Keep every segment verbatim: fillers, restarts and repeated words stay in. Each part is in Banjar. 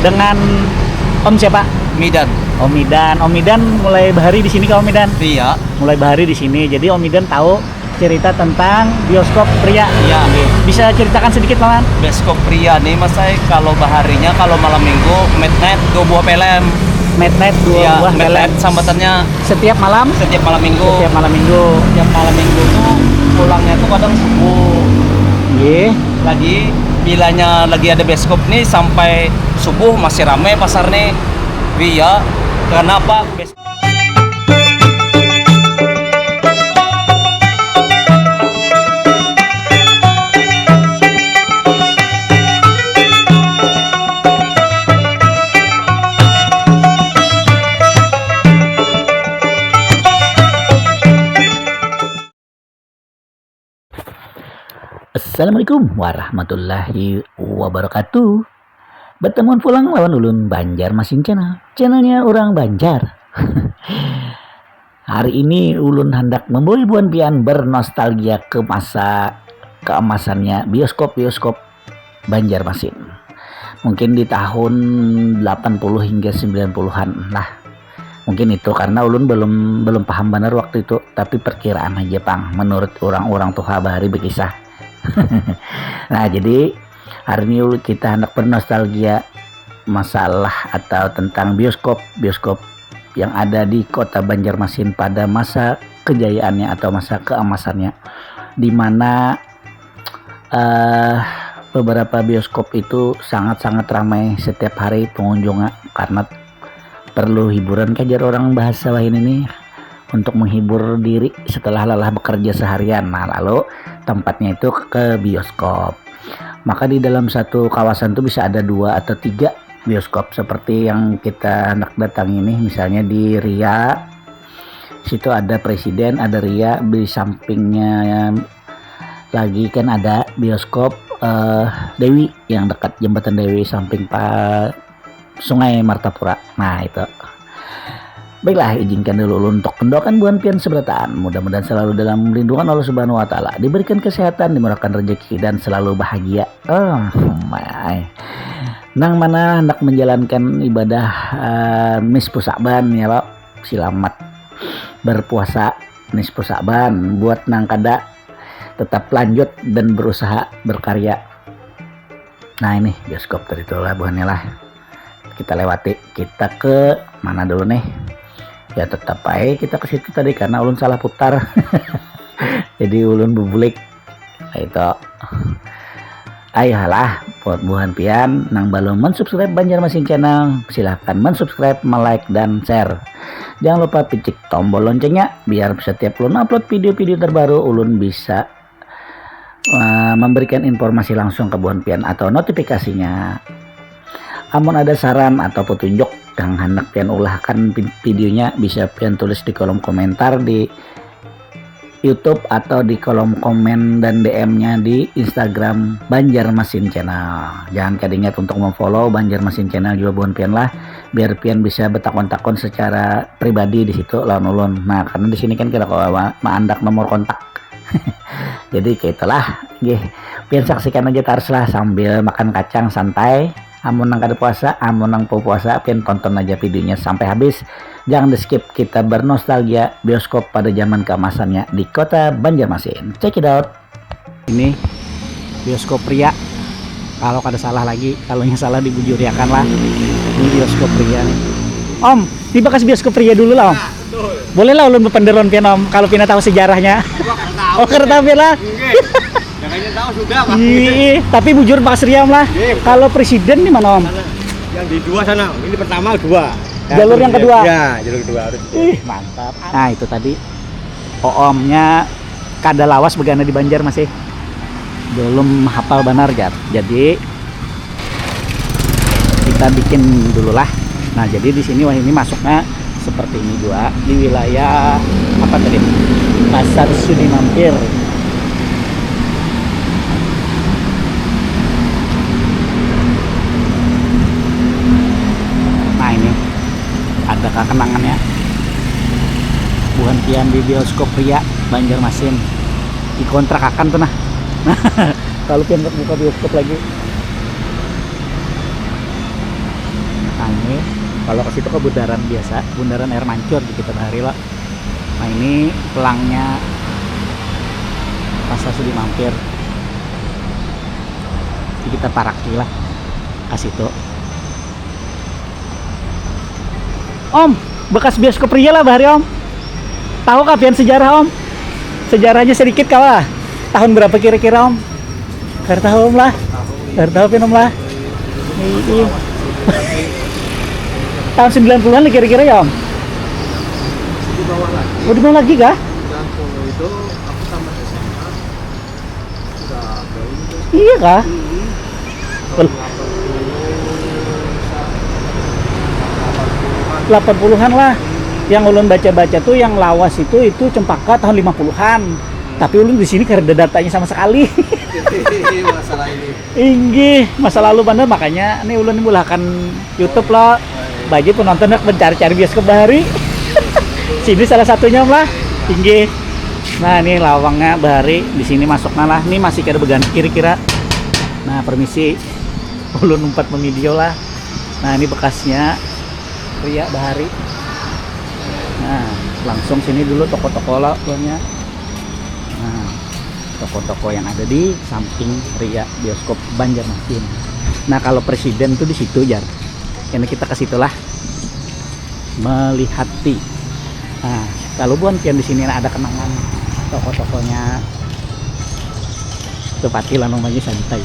Dengan Om siapa? Midan. Om Midan. Om Midan mulai bahari di sini kah, Om Midan? Iya. Mulai bahari di sini. Jadi Om Midan tahu cerita tentang bioskop pria. Iya. Bisa ceritakan sedikit, Paman? Bioskop pria nih, Mas, saya kalau baharinya, kalau malam minggu, midnight dua buah film. Midnight dua Iya, buah midnight film. Sambatannya setiap malam? Setiap malam minggu. Setiap malam minggu. Setiap malam minggu tuh pulangnya tuh kadang subuh. Nggih. Lagi bilanya lagi ada bioskop nih sampai subuh masih rame pasar nih. Iya. Kenapa? Assalamualaikum warahmatullahi wabarakatuh. Bertemuan pulang lawan ulun, Banjar Masin Channel. Channelnya orang Banjar. Hari ini ulun hendak membawa buhan pian bernostalgia ke masa keemasannya bioskop-bioskop Banjarmasin. Mungkin di tahun delapan puluh hingga sembilan puluhan lah. Mungkin itu karena ulun belum belum paham benar waktu itu, tapi perkiraan aja pang menurut orang-orang tuha bahari berkisah. Nah, jadi hari ini kita hendak bernostalgia masalah atau tentang bioskop, bioskop yang ada di kota Banjarmasin pada masa kejayaannya atau masa keemasannya, di mana eh beberapa bioskop itu sangat-sangat ramai setiap hari pengunjungnya karena perlu hiburan, kajar orang bahasa wahini nih, untuk menghibur diri setelah lelah bekerja seharian. Nah, lalu tempatnya itu ke bioskop. Maka di dalam satu kawasan tuh bisa ada dua atau tiga bioskop seperti yang kita hendak datangi nih, misalnya di Ria, situ ada Presiden, ada Ria, di sampingnya lagi kan ada bioskop eh, Dewi yang dekat jembatan Dewi samping pa Sungai Martapura. Nah, itu. Baiklah, izinkan dulu ulun untuk mendoakan buhan pian seberataan. Mudah-mudahan selalu dalam lindungan Allah Subhanahu wa Ta'ala, diberikan kesehatan, dimurahkan rezeki, dan selalu bahagia. Oh my. Nang mana hendak menjalankan ibadah eh, nisfu Sa'ban ya lo, selamat berpuasa nisfu Sa'ban. Buat nang kada, tetap lanjut dan berusaha berkarya. Nah, ini bioskop tadi tuh lah buhannya lah. Kita lewati, kita ke mana dulu nih? Ya tetap aja kita ke situ tadi karena ulun salah putar. Jadi ulun bubulik. Nah, itu. Ayolah, buat buhan pian nang belum mensubscribe Banjarmasin Channel, silahkan mensubscribe, like, dan share. Jangan lupa picik tombol loncengnya biar setiap ulun upload video-video terbaru ulun bisa uh, memberikan informasi langsung ke buhan pian atau notifikasinya. Amun ada saran atau petunjuk yang hendak pian ulahkan videonya, bisa pian tulis di kolom komentar di YouTube atau di kolom komen dan D M-nya di Instagram Banjarmasin Channel. Jangan kada ingat untuk memfollow Banjarmasin Channel juga buhan pian lah, biar pian bisa bertakon-takon secara pribadi di situ lawan ulun. Nah, karena di sini kan kita kalau maandak nomor kontak. Jadi kayak itulah, gih. Pian saksikan aja terus lah sambil makan kacang santai. Amun nang kada puasa, amun nang puasa, pian tonton aja videonya sampai habis. Jangan di skip, kita bernostalgia bioskop pada zaman keemasannya di kota Banjarmasin. Check it out. Ini bioskop pria. Kalau kada salah lagi, kalau yang salah dibujuriakan lah. Ini bioskop pria nih. Om, ini bekas bioskop pria dulu lah, Om. Boleh lah ulun bependeron pian, Om, kalau pina tahu sejarahnya. Oh, kada tahu pian lah. Yang kayaknya tahu sudah, Pak. Ih, tapi bujur Pak Sriam lah. Kalau presiden di mana, Om? Yang di dua sana. Ini pertama, dua. Jalur yang kedua. Ya, jalur kedua harus. Ih, mantap. Nah, itu tadi oomnya kada lawas begana di Banjar masih belum hafal banar, jar. Jadi kita bikin dulu lah. Nah, jadi di sini wah ini masuknya seperti ini juga di wilayah apa tadi, Pasar Sudi Mampir. Nah, ini ada kekenangannya buhan pian di bioskop pria Banjarmasin dikontrakakan tuh nah. Kalau pian buka bioskop lagi. Nah, ini kalau ke situ ke bundaran biasa, bundaran air mancur di kita bahari lo. Nah, ini pelangnya Pasar Sudi Mampir. Jadi kita paraki lah ke situ. Om, bekas bioskop Ria lah bahari, Om. Tahu kah pian sejarah, Om? Sejarahnya sedikit kah lah? Tahun berapa kira-kira, Om? Kada tahu, Om lah. Kada tahu pian, Om lah. Iya. Tahun sembilan puluhan lah kira-kira ya, Om? Di bawah lagi. Oh, di bawah lagi kah? Sembilan puluh itu aku tamat S M A. Iya kah? Bel- delapan puluhan lah. Yang ulun baca-baca tuh yang lawas itu, itu cempaka tahun lima puluhan. Tapi ulun di sini kada ada datanya sama sekali. Masalah ini. Inggih, masa lalu banar, makanya nih ulun mulakan YouTube lah. Bagi penonton nak mencari-cari bioskop bahari. Sini salah satunya lah. Inggih. Nah, ini lawangnya bahari di sini masuknya lah. Ini masih kada beganti kira-kira. Nah, permisi. Ulun umpat memidio lah. Nah, ini bekasnya Ria bahari. Nah, langsung sini dulu toko-toko lah punya. Nah, toko-toko yang ada di samping Ria bioskop Banjarmasin. Nah, kalau presiden tuh di situ, jar. Ini kita ke situlah melihati. Nah, kalau buan pian di sini ada kenangan toko-tokonya tuh pati lah namanya santai.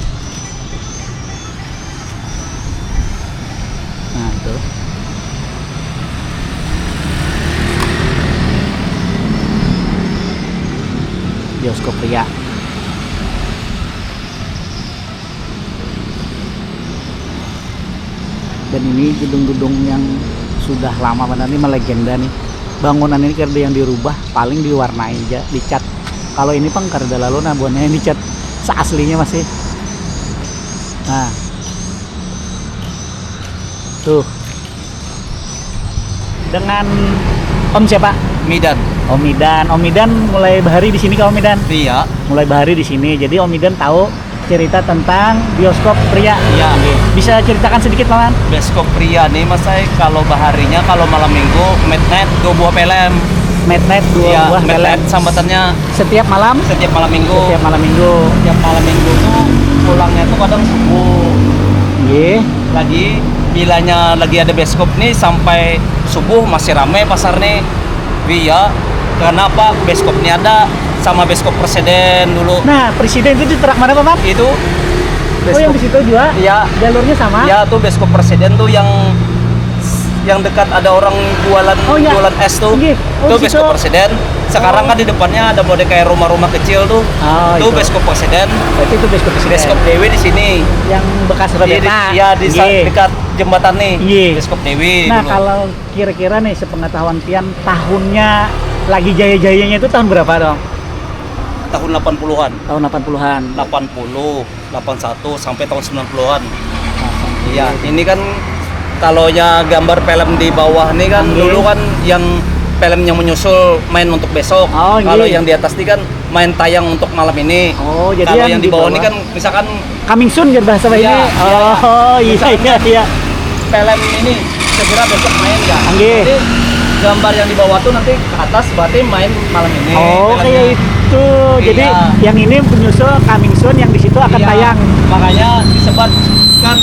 Nah, tuh. Bioskop Ria. Dan ini gedung-gedung yang sudah lama banget nih, melegenda nih. Bangunan ini kada yang dirubah, paling diwarnai aja, dicat. Kalau ini pang kada lalu nah buannya yang dicat seaslinya masih. Nah. Tuh. Dengan Om siapa? Midan. Om Midan. Om Midan mulai bahari di sini kah, Om Midan? Iya. Mulai bahari di sini. Jadi Om Midan tahu cerita tentang bioskop Ria. Iya. Bisa ceritakan sedikit, Paman? Bioskop Ria nih, Mas, saya kalau baharinya, kalau malam minggu, midnight dua buah film. Midnight dua Iya, buah film. Midnight sambatannya setiap malam? Setiap malam minggu. Setiap malam minggu. Setiap malam minggu tuh pulangnya tuh kadang subuh. Nggih. Lagi bilanya lagi ada bioskop nih sampai subuh masih ramai pasar nih. Iya. Kenapa bioskop nih ada sama bioskop Presiden dulu? Nah, Presiden itu di terak mana, Paman? Itu Oh, yang di situ juga? Iya. Jalurnya sama? Iya, tuh bioskop Presiden tuh yang yang dekat ada orang jualan Oh, iya. jualan es tuh. Nggih. Oh, itu di situ. Bioskop Presiden. Sekarang Oh. kan di depannya ada model kayak rumah-rumah kecil tuh. Oh, Itu itu. Bioskop Presiden. Berarti itu bioskop Presiden. Bioskop Dewi di sini. Yang bekas Di, Rebeta. Iya, di sa- Nggih. dekat jembatan nih. Nggih. Bioskop Dewi Nah, dulu. Kalau kira-kira nih sepengetahuan pian tahunnya lagi jaya-jayanya itu tahun berapa dong? Tahun delapan puluhan. Tahun delapan puluhan. Delapan puluh. delapan satu sampai tahun sembilan puluhan. Iya, ini kan kalau ya gambar film di bawah nih kan Nggih. dulu kan yang film yang menyusul main untuk besok. Oh, Kalau nggih. yang di atas nih kan main tayang untuk malam ini. Oh, jadi Kalau yang yang di di bawah ini bawah. kan misalkan Coming soon jar bahasa Iya, Bahini. iya, iya. Oh, iya, Misalkan iya, iya. film ini segera besok main ya. Nggih. Jadi gambar yang di bawah tuh nanti ke atas berarti main malam ini Oh, filmnya. kayak itu. Jadi Iya. yang ini menyusul coming soon, yang di situ akan Iya, tayang. Makanya disebat kan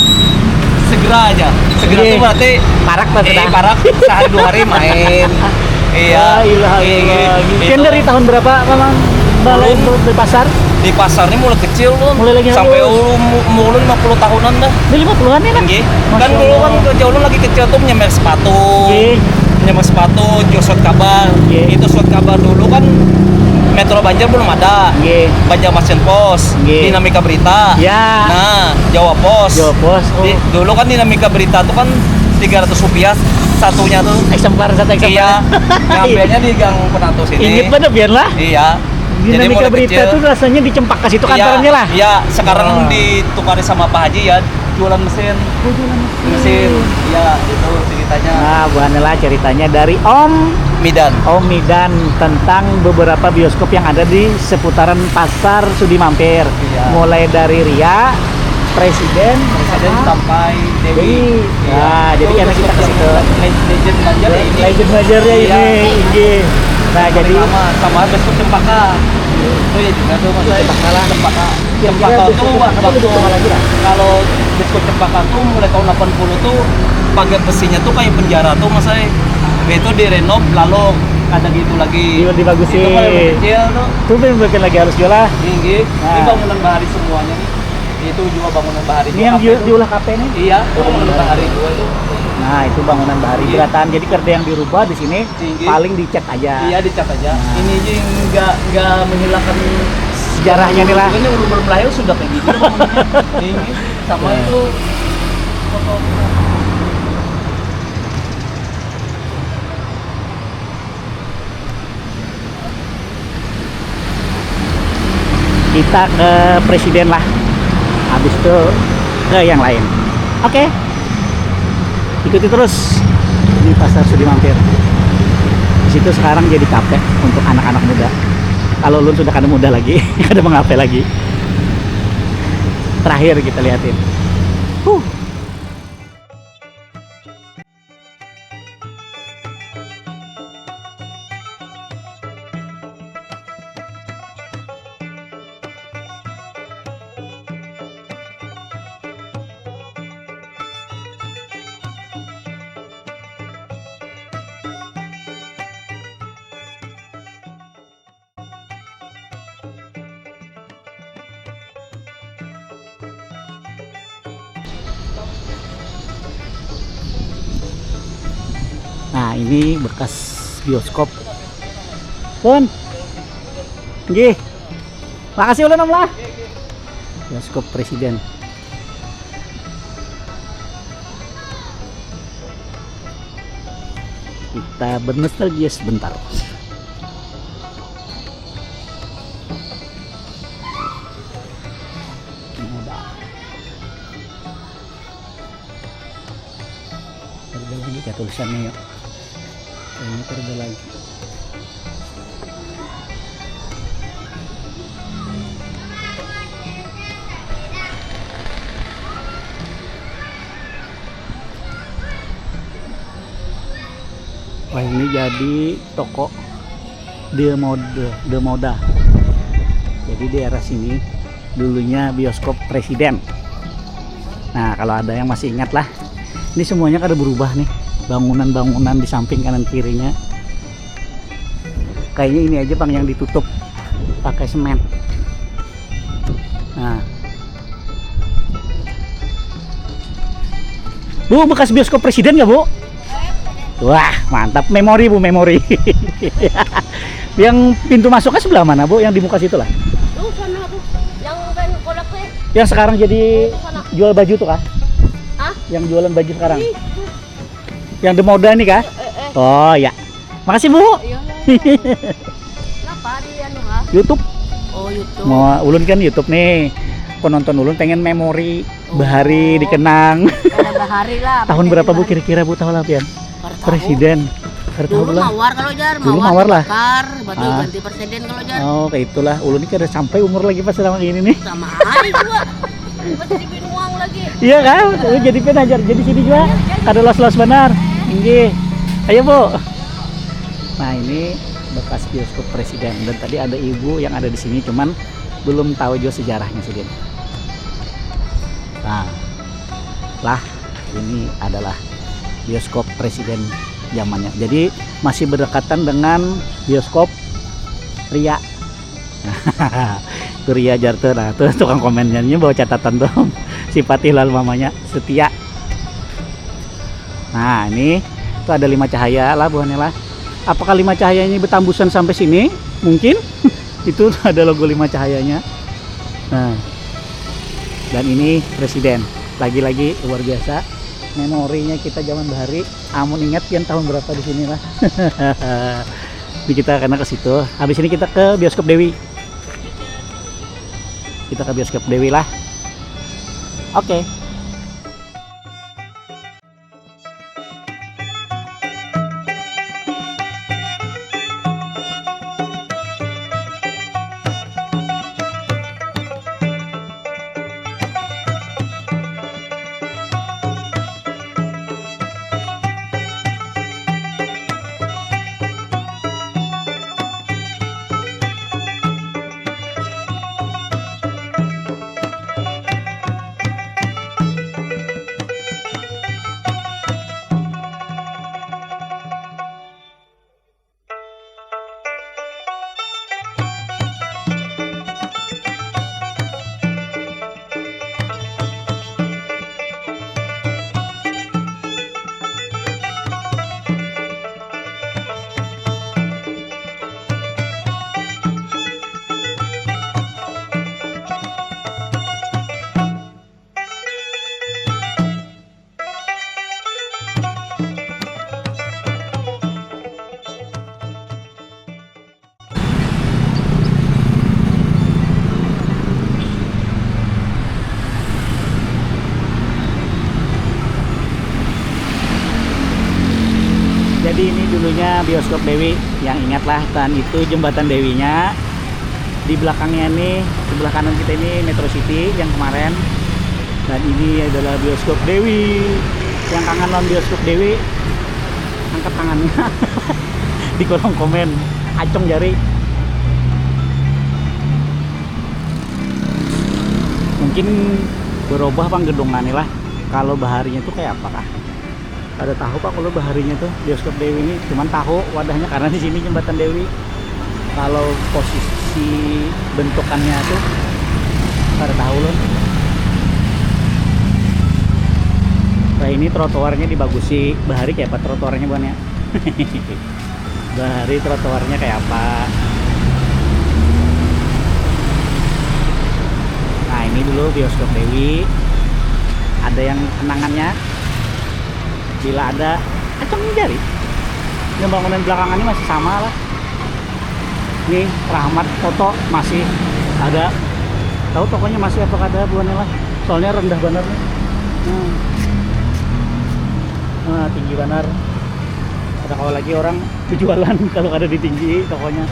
segera aja. Segera Iya. tuh berarti Parak lah eh, sudah. parak sehari dua hari main. Iya. La ilaha Iya, illallah. gitu. Pian dari tahun berapa memang mulai Ulun di pasar? Di pasar ini mulai kecil tuh. Mulai lagi Sampai halus. ulun mu- umur ulun lima puluh tahunan dah. Di lima puluhan ya, kan? Nggih. Kan Masya dulu kan Allah. kerja ulun lagi kecil tuh nyemir sepatu. Nggih. Nyemir sepatu, jual surat kabar. Nggih. Itu surat kabar dulu kan Metro Banjar belum ada. Nggih. Banjarmasin Post, Nggih. Dinamika Berita. Ya. Nah, Jawa Post. Jawa Post. Oh. Di- dulu kan Dinamika Berita tuh kan tiga ratus rupiah satunya tuh. Eksemplar satu eksemplar. Iya. Ngambilnya di Gang Penatus ini. Ingat banget pian lah. Iya. Jadi Dinamika mulai Berita kecil. tuh rasanya di Cempaka situ Iya, kantornya lah. Iya, sekarang Oh. ditukari sama Pak Haji ya, jualan mesin. Oh, jualan mesin. Mesin. Iya, itu ceritanya. Nah, buhannya lah ceritanya dari Om Midan. Om Midan tentang beberapa bioskop yang ada di seputaran Pasar Sudi Mampir. Iya. Mulai dari Ria, Presiden, Presiden sama sampai Dewi. Dewi. Iya. Nah, Jadi karena kita ke situ. Legend Banjar ya ini. Legend Banjar ya ini, inggih. Nah, jadi sama, sama bioskop Cempaka. Oh ya juga tuh, Mas. Cempaka lah. Cempaka. Cempaka tuh waktu, kalau bioskop Cempaka tuh mulai tahun delapan puluh tuh pagar besinya tuh kayak penjara tuh, Mas, ay. Itu direnov, lalu ada gitu lagi. Dibagusin. Itu kalau kecil tuh. Tuh bikin lagi halus juga lah. Inggih. Ini bangunan bahari semuanya nih. Itu juga bangunan bahari. Ini yang diulah kafe nih? Iya, bangunan bahari juga itu. Nah, itu bangunan bahari. Iya. Berataan. Jadi kada yang dirubah di sini, paling dicat aja. Iya, dicat aja. Nah. Ini aja nggak, nggak menghilangkan sejarahnya nih lah. Ini ulun belum lahir sudah kayak gini bangunannya. Ini sama itu. Kita ke presiden lah, habis itu ke yang lain. Oke, ikuti terus di Pasar Sudi Mampir. Di situ sekarang jadi kafe untuk anak-anak muda. Kalau ulun sudah kada muda lagi, kada mengafe lagi. Terakhir kita liatin. Huh. Nah, ini bekas bioskop. Pun. Nggih. Makasih ulun, Om, lah. Bioskop Presiden. Kita bernostalgia sebentar. Ini udah. Ada lagi kah tulisannya, yuk? Ini ada lagi. Wah, ini jadi toko The Moda, The Moda. Jadi daerah sini dulunya bioskop Presiden. Nah, kalau ada yang masih ingat lah, ini semuanya kada berubah nih, bangunan-bangunan di samping kanan kirinya. Kayaknya ini aja, Bang, yang ditutup pakai semen. Nah. Bu, bekas bioskop Presiden nggak, Bu? Wah, mantap. Memori, Bu, memori. Yang pintu masuknya sebelah mana, Bu? Yang di muka situ lah. Tuh, sana, Bu. Yang kan kolak tuh, ya? Yang sekarang jadi jual baju tuh kah? Hah? Yang jualan baju sekarang? Ih. Yang The Moda nih kah? Eh, eh. Oh, ya. Makasih, Bu. Iya, iya, iya. Kenapa di anu, ha? YouTube. Oh, YouTube. Mau ulun kan YouTube nih. Penonton ulun pengen memori bahari dikenang. Kada bahari lah. Tahun berapa, Bu, kira-kira, Bu, tahu lah pian? Kada tahu. Presiden. Kada tahu lah. Dulu mawar kalau jar, dulu mawar lah. Tukar, batu ganti presiden kalau jar. Oh, kayak itulah. Ulun ini kada sampai umur lagi pas sama gini nih. Sama aja juga. Masih di Binuang lagi. Iya kan? Lu jadi pian ajar. Jadi sini juga. Iya, iya. Kada los-los banar. Eh. Inggih. Ayo, Bu. Nah, ini bekas bioskop Presiden. Dan tadi ada ibu yang ada di sini, cuman belum tahu juga sejarahnya, Sidin. Nah, lah, ini adalah bioskop Presiden zamannya. Jadi, masih berdekatan dengan bioskop Ria. Tuh Ria jar tuh, nah, tuh tukang komennya, ini bawa catatan tuh. Si Fatih lalu mamanya, setia. Nah, ini tuh ada Lima Cahaya lah buhannya lah. Apakah Lima Cahaya ini bertambusan sampai sini? Mungkin. Itu ada logo Lima Cahayanya. Nah, dan ini Presiden. Lagi-lagi luar biasa. Memorinya kita zaman bahari. Amun ingat pian tahun berapa di sini lah. Ini kita karena ke situ. Habis ini kita ke bioskop Dewi. Kita ke bioskop Dewi lah. Oke. Jadi ini dulunya bioskop Dewi, yang ingatlah, dan itu jembatan Dewinya. Di belakangnya nih, sebelah kanan kita ini Metro City yang kemarin, dan ini adalah bioskop Dewi. Yang kangen lawan bioskop Dewi, angkat tangannya di kolom komen, acung jari. Mungkin berubah pang gedungnya nih lah. Kalau baharinya tuh kayak apa kah? Kada tahu pak kalau baharinya tuh bioskop Dewi ini, cuman tahu wadahnya karena di sini jembatan Dewi. Kalau posisi bentukannya tuh kada tahu loh. Nah, ini trotoarnya dibagusi, bahari kayak apa trotoarnya buannya? Bahari trotoarnya kayak apa? Nah, ini dulu bioskop Dewi. Ada yang kenangannya, bila ada, acung jari. Yang bangunan belakangan ini masih sama lah. Ini Rahmat Toto masih ada. Tahu tokonya masih apa kada buannya lah. Soalnya rendah banget nih. Hmm. Nah, tinggi banar. Ada kawa lagi orang berjualan kalau kada ditinggi tokonya.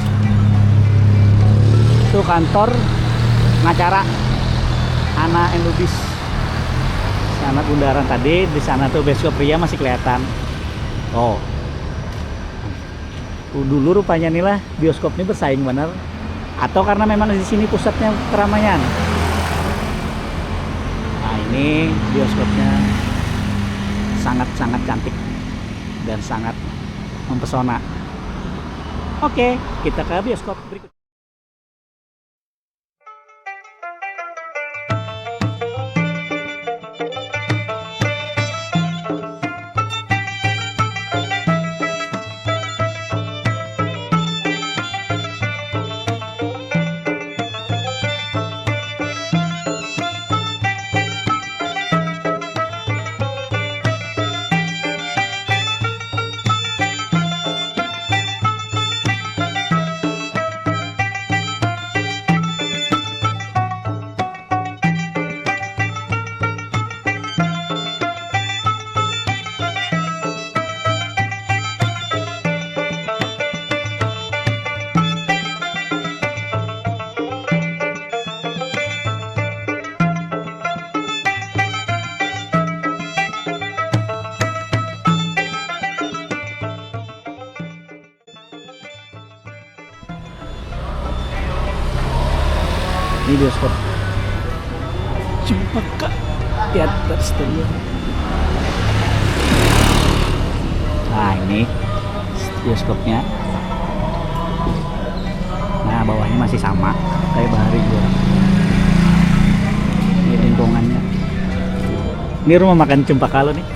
Itu kantor ngacara anak Enlubis. Sana bundaran tadi, di sana tuh bioskop Ria masih kelihatan. Oh. Dulu rupanya nih lah bioskop ini bersaing benar. Atau karena memang di sini pusatnya keramaian. Nah, ini bioskopnya sangat-sangat cantik dan sangat mempesona. Oke, kita ke bioskop berikutnya. Ini bioskop Cempaka Theater Studio. Nah, ini bioskopnya. Nah, bawahnya masih sama kayak bahari juga. Ini lingkungannya. Ini rumah makan Cempaka lo nih.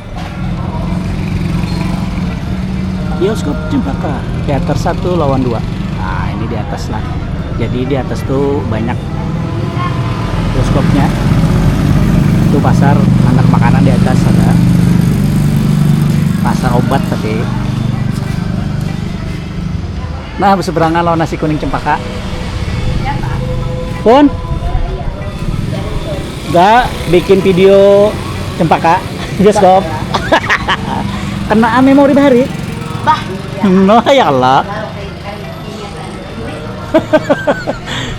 Bioskop Cempaka, teater satu lawan dua. Nah, ini di atas lah. Jadi di atas tuh banyak bioskopnya. Itu pasar, anak makanan di atas ada. Pasar obat tapi. Nah, berseberangan lawan nasi kuning Cempaka. Pun? Gak bikin video Cempaka, bioskop. Kenaan memori bahari. Bah, iya. No, ya Allah.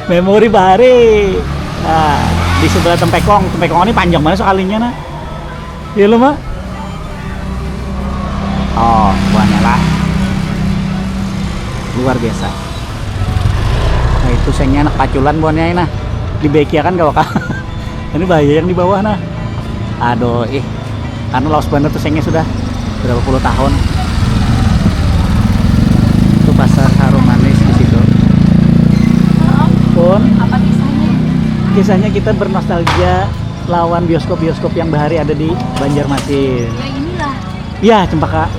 Memori bahari. Nah, di sebelah Tempekong. Tempekong ini panjang banget sekalinya, nah. Iya lo, Mak? Oh, buahnya lah. Luar biasa. Nah, itu sengnya anak paculan buahnya, nah. Dibekiakan gak, Kak? Ini bahaya yang di bawah, nah. Aduh, ih. Anu, laus banget tuh sengnya sudah berapa puluh tahun. Itu pasar Harum Manis di situ. Pun, apa kisahnya? Kisahnya kita bernostalgia lawan bioskop-bioskop yang bahari ada di Banjarmasin. Ya, inilah. Ya, Cempaka.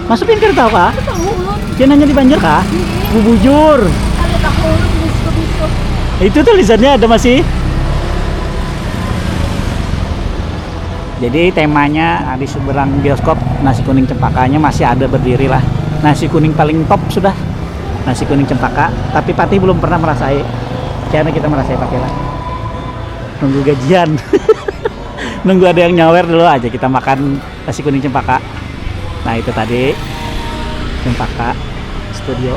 Masuk pinggir tahu kah? Tahu, ulun. Dia nanya di Banjar kah? Iya. Bubujur. Ada tahu, ulun, bioskop-bioskop. Itu tulisannya ada masih. Jadi temanya, ah, di seberang bioskop nasi kuning Cempakanya masih ada berdiri lah. Nasi kuning paling top sudah. Nasi kuning Cempaka, tapi Patih belum pernah merasai. Karena kita merasai Patih lah. Nunggu gajian. Nunggu ada yang nyawer dulu aja kita makan nasi kuning Cempaka. Nah, itu tadi. Cempaka Studio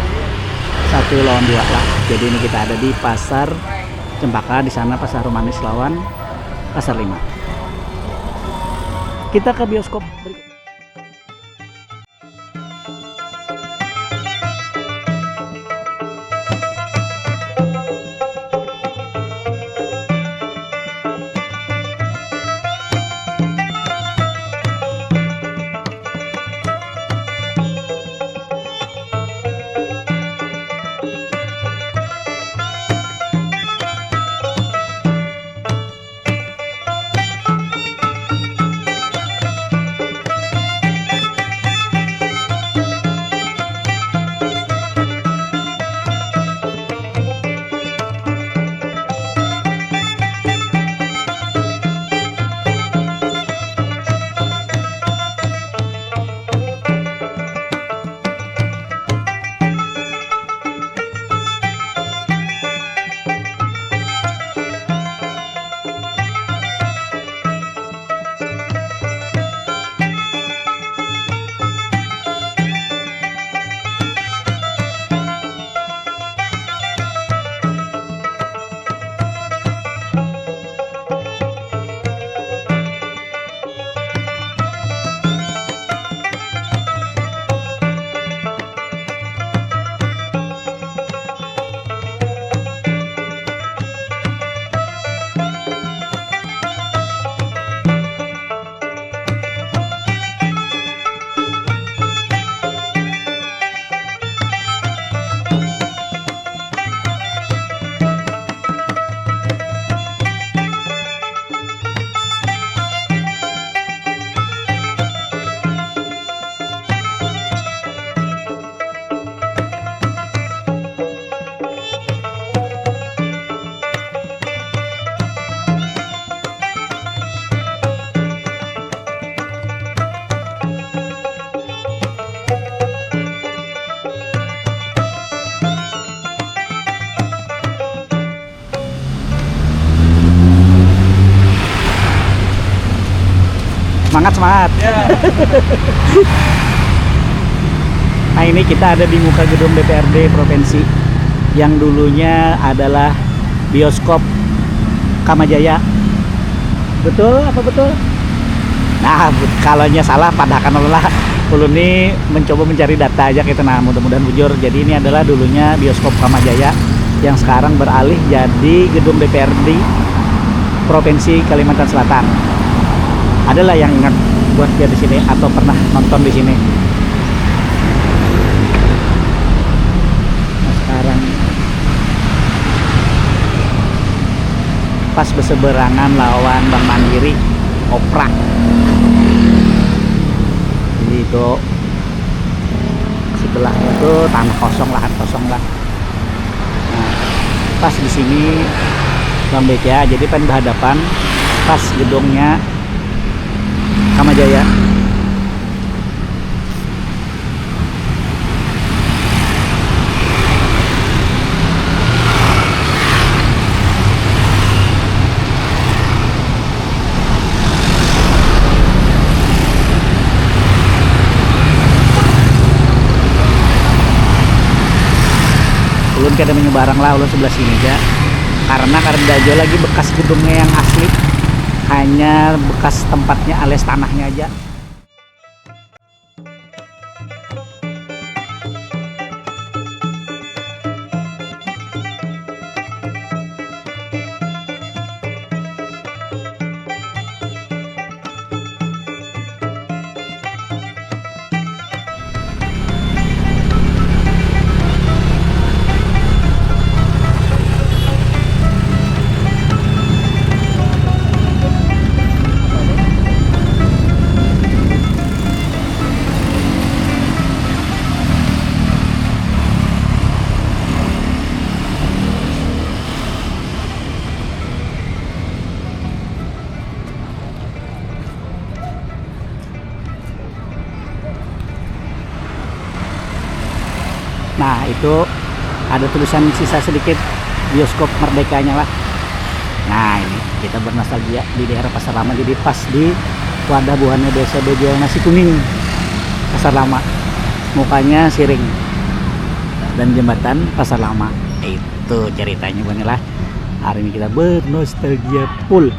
satu lawan dua lah. Jadi ini kita ada di Pasar Cempaka, di sana Pasar Romanis lawan Pasar Lima. Kita ke bioskop berikut. Semangat, semangat. Ya. Nah, ini kita ada di muka gedung D P R D provinsi yang dulunya adalah bioskop Kamajaya. Betul apa betul? Nah, kalau nya salah, padahkan lah. Ulun ni mencoba mencari data aja gitu. Nah, mudah-mudahan bujur. Jadi ini adalah dulunya bioskop Kamajaya yang sekarang beralih jadi gedung D P R D Provinsi Kalimantan Selatan. Adalah yang ingat buat dia di sini atau pernah nonton di sini? Nah, sekarang pas berseberangan lawan Bank Mandiri, Opera. Jadi itu sebelahnya tuh tanah kosong, lahan kosong lah. Nah, pas di sini Bank B C A, jadi pen berhadapan pas gedungnya Kamajaya. Ulun kada menyebarang lah, ulun sebelah sini aja. Karena kada ada lagi bekas gedungnya yang asli, hanya bekas tempatnya alias tanahnya aja. Nah, itu ada tulisan sisa sedikit bioskop Merdekanya lah. Nah, ini kita bernostalgia di daerah Pasar Lama, jadi pas di wadah buhannya biasa bejual nasi kuning, Pasar Lama. Mukanya siring dan jembatan Pasar Lama. Itu ceritanya, banilah. Hari ini kita bernostalgia full.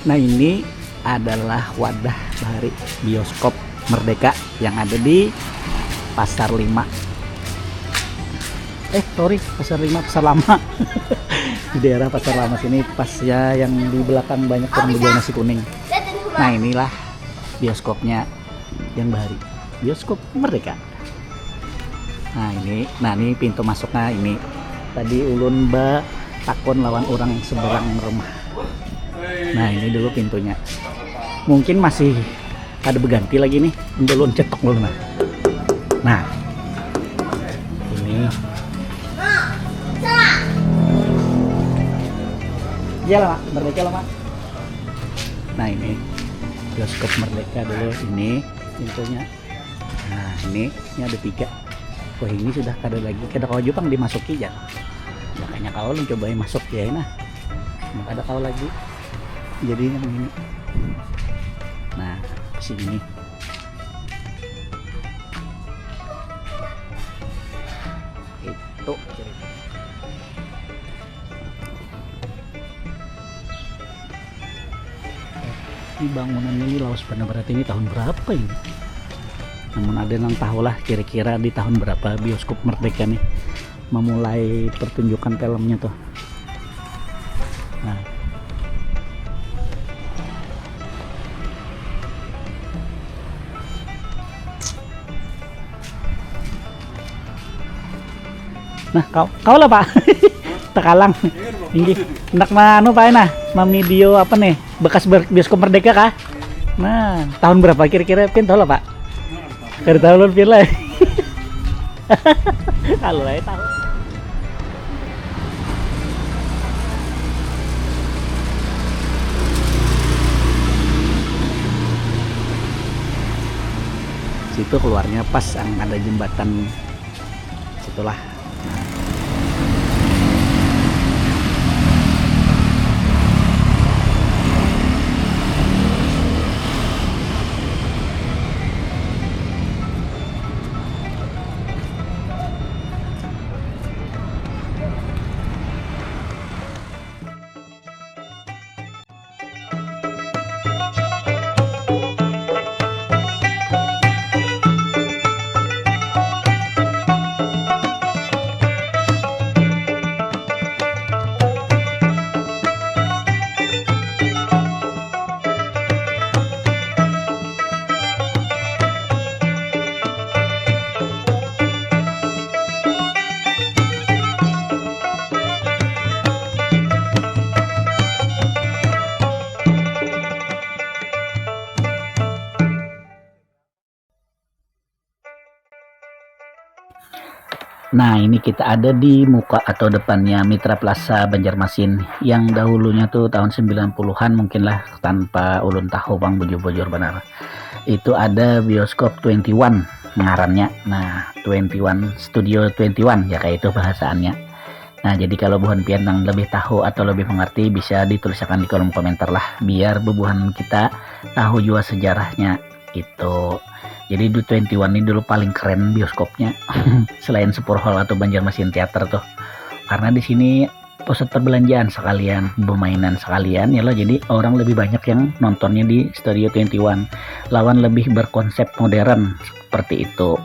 Nah, ini adalah wadah dari bioskop Merdeka yang ada di Pasar Lima. Eh, sorry, Pasar Lima, Pasar Lama. Di daerah Pasar Lama sini, pasnya yang di belakang banyak orang menjual nasi kuning. Nah, inilah bioskopnya yang bahari. Bioskop Merdeka. Nah, ini, nah, ini pintu masuknya ini. Tadi ulun ba takon lawan orang seberang rumah. Nah, ini dulu pintunya. Mungkin masih ada berganti lagi nih. Ini ulun cetok dulu, nah. Nah. Ini. Iya lah, Mak. Merdeka lah, Mak. Nah, ini bioskop Merdeka dulu, ini pintunya. Nah, ini, ini ada tiga. Wah, ini sudah kada lagi, kada kawa jua pang dimasuki, jar. Makanya kawa ulun cobai masuk ya, nah. Nah, kada kawa lagi. Jadi yang ini. Nah, sini. Itu ceritanya. Ini bangunan ini lawas banar, berarti ini tahun berapa ini? Namun ada nang tahu lah kira-kira di tahun berapa bioskop Merdeka nih memulai pertunjukan filmnya tuh. Nah. Nah, kau, kau lah, Pak. Takalang. Inggih. Hendak ma-, anu, Pak, nah, mamidio apa nih? Bekas ber-, bioskop Merdeka kah? Nah, tahun berapa kira-kira? Pian tahu lah, Pak? Kada tahu, ulun pian lah. Kalau lah tahu. Situ keluarnya pas yang ada jembatan situlah. Nah, ini kita ada di muka atau depannya Mitra Plaza Banjarmasin yang dahulunya tuh tahun sembilan puluhan mungkin lah, tanpa ulun tahu pang, bujur-bujur banar. Itu ada bioskop twenty one ngarannya. Nah, twenty one, Studio twenty one ya, kayak itu bahasaannya. Nah, jadi kalau buhan pian yang lebih tahu atau lebih mengerti, bisa ditulisakan di kolom komentar lah, biar bubuhan kita tahu juga sejarahnya gitu. Jadi di twenty one ini dulu paling keren bioskopnya. Selain Sepur Hall atau Banjarmasin Theater tuh. Karena di sini pusat perbelanjaan sekalian, permainan sekalian ya lo. Jadi orang lebih banyak yang nontonnya di Studio twenty one. Lawan lebih berkonsep modern seperti itu.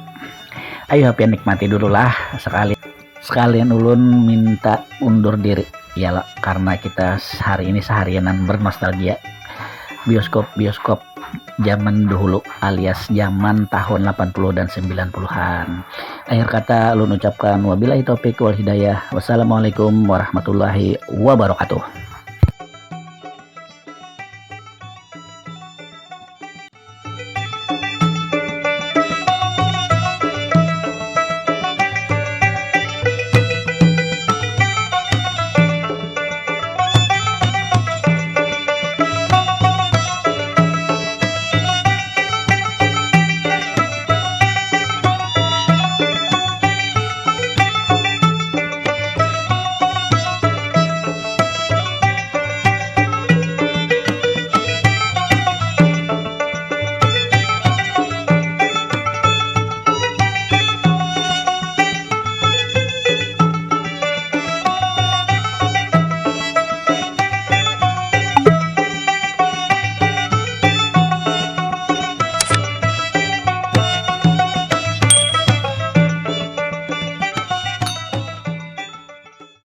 Ayo, pian nikmati dulu lah sekali. Sekalian ulun minta undur diri ya lah, karena kita hari ini seharianan bernostalgia bioskop-bioskop zaman dahulu alias zaman tahun delapan puluh dan sembilan puluhan. Akhir kata ulun ucapkan wabillahi taufik wal hidayah. Wassalamualaikum warahmatullahi wabarakatuh.